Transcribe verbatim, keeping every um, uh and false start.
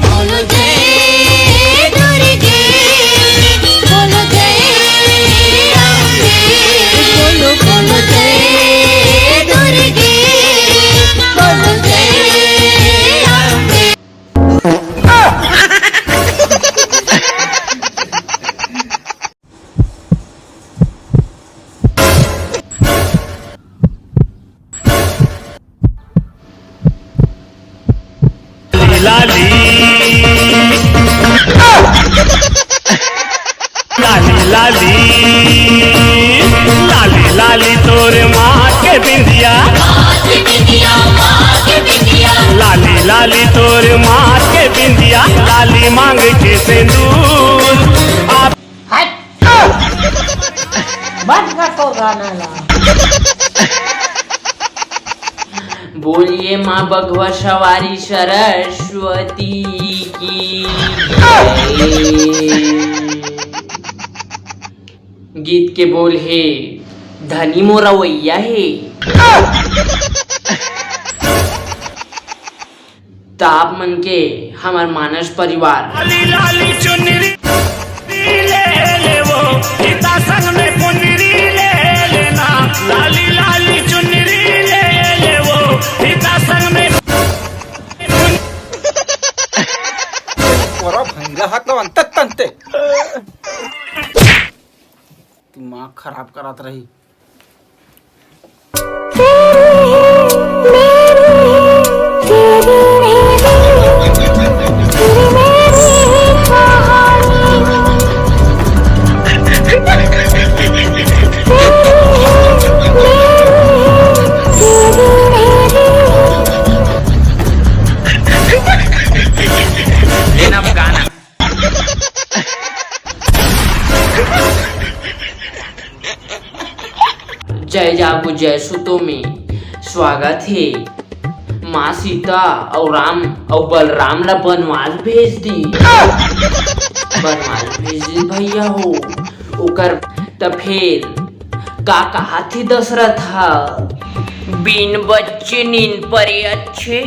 बोलो जय दुर्गे, बोलो जय अम्बे, बोलो बोलो जय दुर्गे, बोलो जय अम्बे। लाली लाली लाली लाली लाली तोर माँ के बिंदिया। लाली लाली तोर माँ के बिंदिया, लाली मांग के सिंदूर। आप बंद कर तो गाना ला। बोलिए माँ बघवा सवारी सरस्वती की जय। गीत के बोल हे धनी मोरवैया हे। त आप मन के हमर मानस परिवार। लाली लाली चुनरी ले ले वो, हिता संग में पुनरी ले लेना। लाली लाली चुनरी ले ले वो, हिता संग में तोरा भैंरा हाथ लो अंत तंते। दिमाग खराब करत रही। जय जागो जय सुतो में स्वागत हे। माँ सीता अउ राम अउ बलराम ला बनवास भेज दी। बनवास भेज दी भैया हो। ओकर त फेर का कहा थी दशरथ हा, बिन बच्चे नींद परे अच्छे।